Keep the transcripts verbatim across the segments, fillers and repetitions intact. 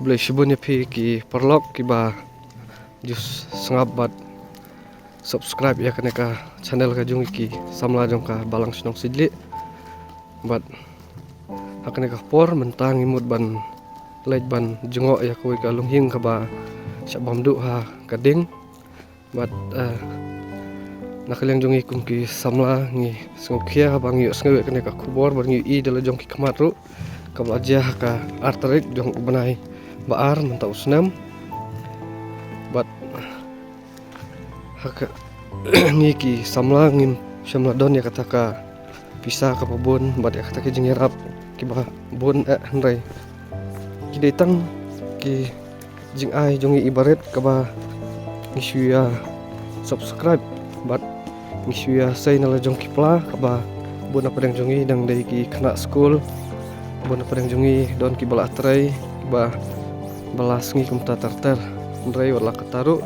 Khublei shibun ïa phi ki paralok kiba ju sngap bad subscribe ïa kane ka channel ka jong ngi ki samla jong ka Balang Shnong Sijli. Bad ha kane ka por mynta ngi mut ban leit ban jngoh ïa kawei ka longïing kaba shah bam duh ha ka ding. Bad, eh, na ka liang jong ngi kum ki samla ngi sngewkhia haba ngi ïohsngew ïa kane ka khubor bad ngi ïohi da la jong ki khmat ruh kaba la jia ha ka ar tarik jong u bnai ba ar mynta u snem. Bad ha ka ngi ki samla ngim shym la don ïa kata ka pisa kaba bun bad ïa kata ki jingïarap kiba bun, eh, hynrei ki dei tang ki jingai jong ngi iba rit kaba ngi shu ïa subscribe bad ngi shu ïa sei na la jong ki pla kaba bun na pdeng jong ngi dang dei ki khynnah skul, bun na pdeng jong ngi don kiba la trei ba ba la sngi kumta ter ter. Hynrei wat la kata ruh,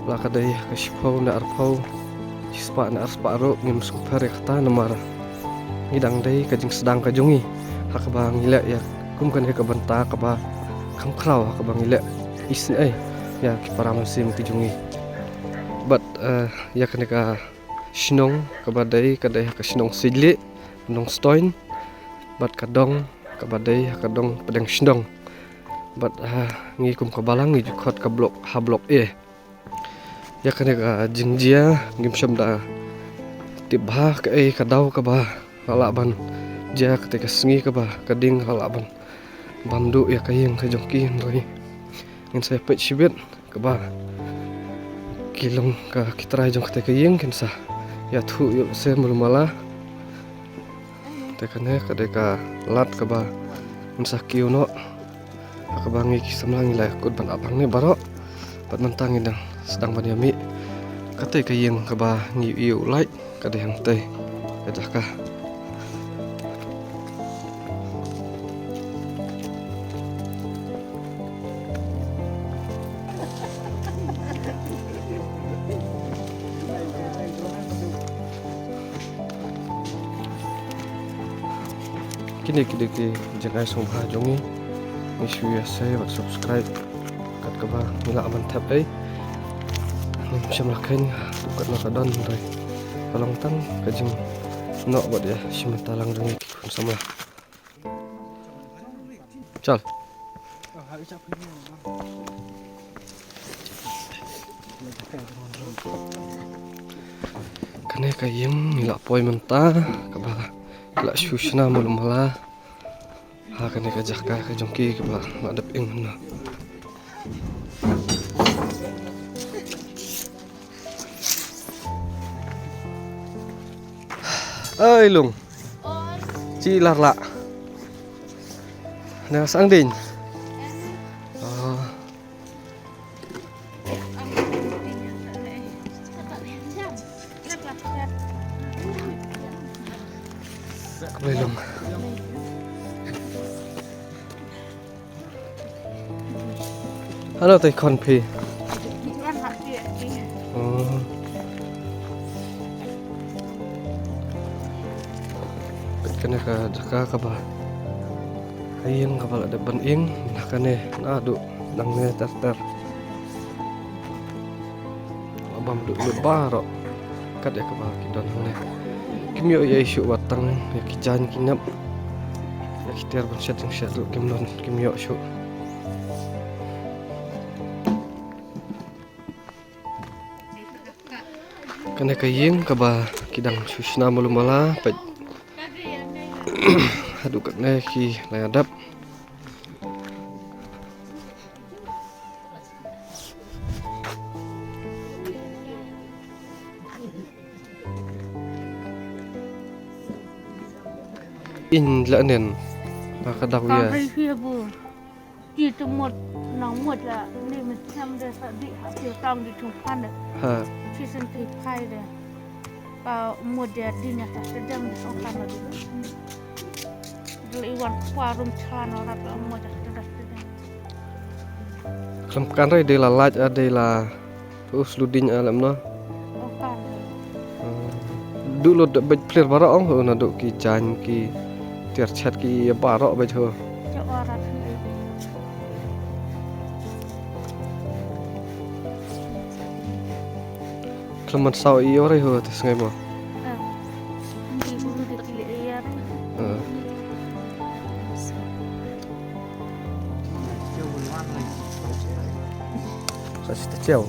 la ka dei ka shiphew ne arphew, shispah ne arspah ruh ngim sngewpher ïa kata namar ngi dang dei ka jingsdang ka jong ngi ha kaba ngi leh ïa kum kane ka bynta kaba kham khraw ha kaba ngi leh isynei ïa ki para mynsiem ki jong ngi. Bad, eh, ïa kane ka shnong kaba dei ka dei ha ka shnong Sijli, Nongstoiñ, bad ka dong kaba dei ha ka dong Pdeng Shnong. Bad, ah, ngi kum ka Balang ngi ju khot ka block ha block A. Ïa kane ka jingjia ngim shym da tip bha kaei ka daw kaba la lah ban jia, kata ka sngi kaba ka ding ka la lah ban bam duh ïa ka ïing ka jong ki, hynrei ngin sa ïa peit shibit kaba ki long ka ki trai jong kata ka ïing kin sa ïathuh ïa u se malu mala. Te kane ka dei ka lad kaba ngin sa kiew noh ha kaba ngi ki samla ngi la kut ban ap hangne baroh. Bad mynta ngi dang sdang ban ïa mih. Kata ka ïing kaba ngi ïohi u light ka dei hangtei ka jaka. Kine ki dei ki jingai sngewbha jong ngi. Ngi shu ïa share bad subscribe kat kaba ngi lah ban thep ei. Ngim shym la kheiñ katno ka don, hynrei ka long tang ka jingnoh bad ïa shim bynta lang jong ngi ki khun samla. Chal. Kane ka ïing ngi la poi mynta kaba la shu shna malu mala. Ha kane ka jaka ka jong ki kaba la dep ing hynne. Ai lung. Chi lar la. Na sang ding. Ah. Khublei lum. Hano te khon phi? Wan ha phi ati. Oh. Kane ka jaka kaba ka ïing kaba la dep ban ing, na kane naduh nangne ter ter. Bam duh lut baroh kat ïa kaba ki don hangne. Kim ïoh ïa shuh wat tang ïa ki jaiñ ki nep. Ïa ki tiar ban shet jingshet ruh kim don, kim ïoh shuh. Kane ka ïing kaba ki dang shu shna malu mala, peit. Haduh katne ki la ïa dep. In la nen. Ba ka daw ïa. Ka hei hei bu. Ki tu mut nang mut la ni mit sam de sa di ha ki tang di tu pan de. Ha. Ki sen ki pai de. Ka mut de di ne ka sedang de ong kan de. Dil iwan kwa rum chan ora ka mut de sedang. Khlem kan rai de la lait a de la. Us lu ding a lem no. Ong kan. Du lut bej plir baroh ong ho, naduh ki jaiñ ki tiar chet ki ïa baroh bej ho. Ki ora. Khlem man saw ïoh rai ho te sngai mo. Ah. Ki buru te ki leh ïa. Ah. Sa sita chiaw.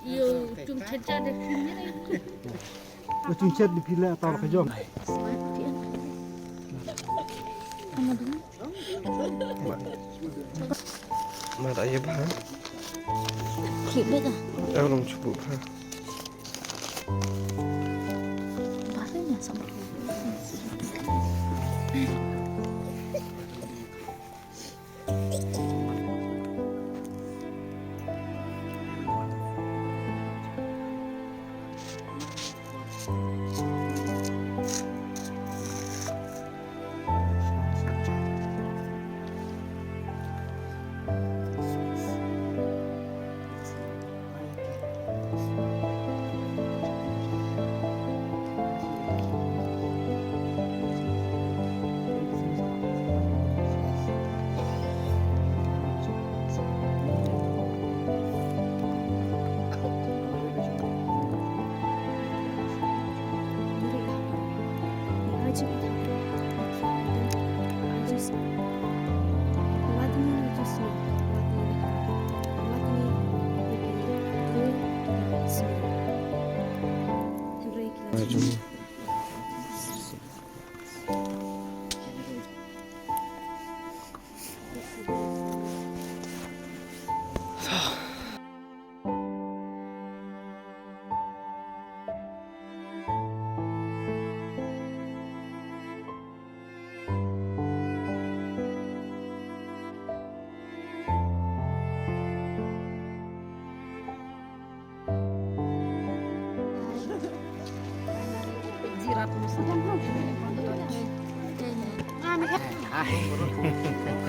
Ïoh, tum checha de. Ïoh, tum chet de phi leh tau ka jong. Ma da ye ba. Ki bek ah. Ïa long chubu ba. Baru nya sama.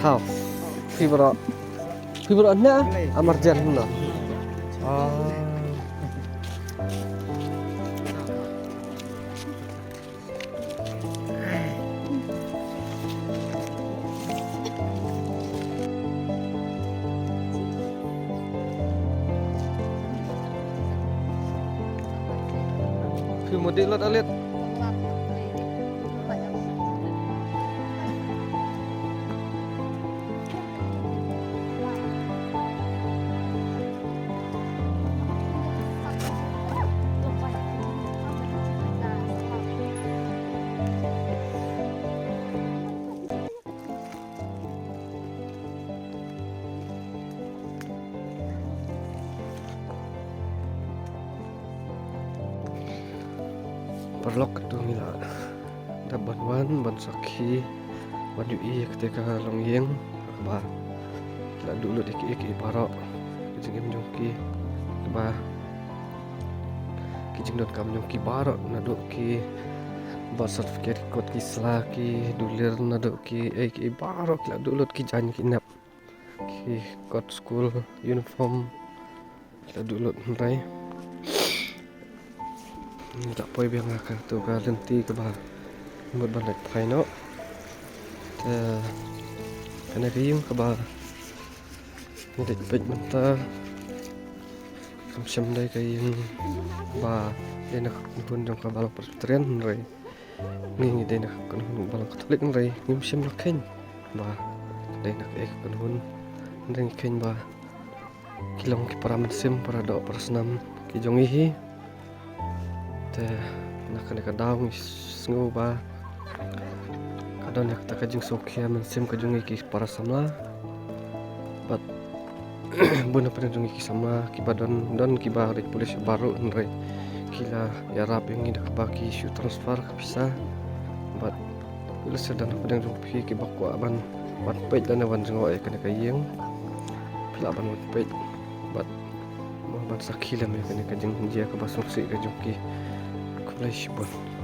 Hau. Phi baroh. Phi baroh na amar jan na. Ah. Phi mut dih lut alit. Paralok, katto ngi la dep ban wan ban sakhi ban ïohi ïa kata ka longïing kaba la duh lut ïa ki, ïa ki baroh ki jingim jong ki, kaba ki jingdonkam jong ki baroh, naduh ki birth certificate, kot ki sla, ki dulir, naduh ki, eh, ki baroh ki la duh lut, ki jaiñ ki nep, ki kot skul, uniform, ki la duh lut hynrei. Ngi la poi biang ha kato ka lynti kaba mut ban leit phai noh. Te kane ka ïing kaba ngi dei peit mynta kam shym dei ka ïing ba dei na ka kynhun jong ka Balang Presbyterian hynrei ngi, ngi dei na ka kynhun Balang Katholik hynrei ngim shym la kheiñ ba dei na kaei ka kynhun hynrei ngi kheiñ ba ki long ki para mynsiem, para doh, para snam ki jong ngi hi. Te na kane ka daw ngi sngew ba ka don ïa kata ka jingsngewkhia mynsiem ka jong ngi ki para samla. Bad bun na pdeng jong ngi ki samla kiba don, don kiba rit pulit baroh hynrei ki la ïarap ïa ngi da kaba ki shu transfer ka pisa. Bad lehse don na pdeng jong phi kiba kwah ban, ban peit lane ban jngoh ïa kane ka ïing, phi lah ban wan peit bad ban sakhi lem ïa kane ka jingjia kaba sngewsih ka jong ki. Khublei shibun.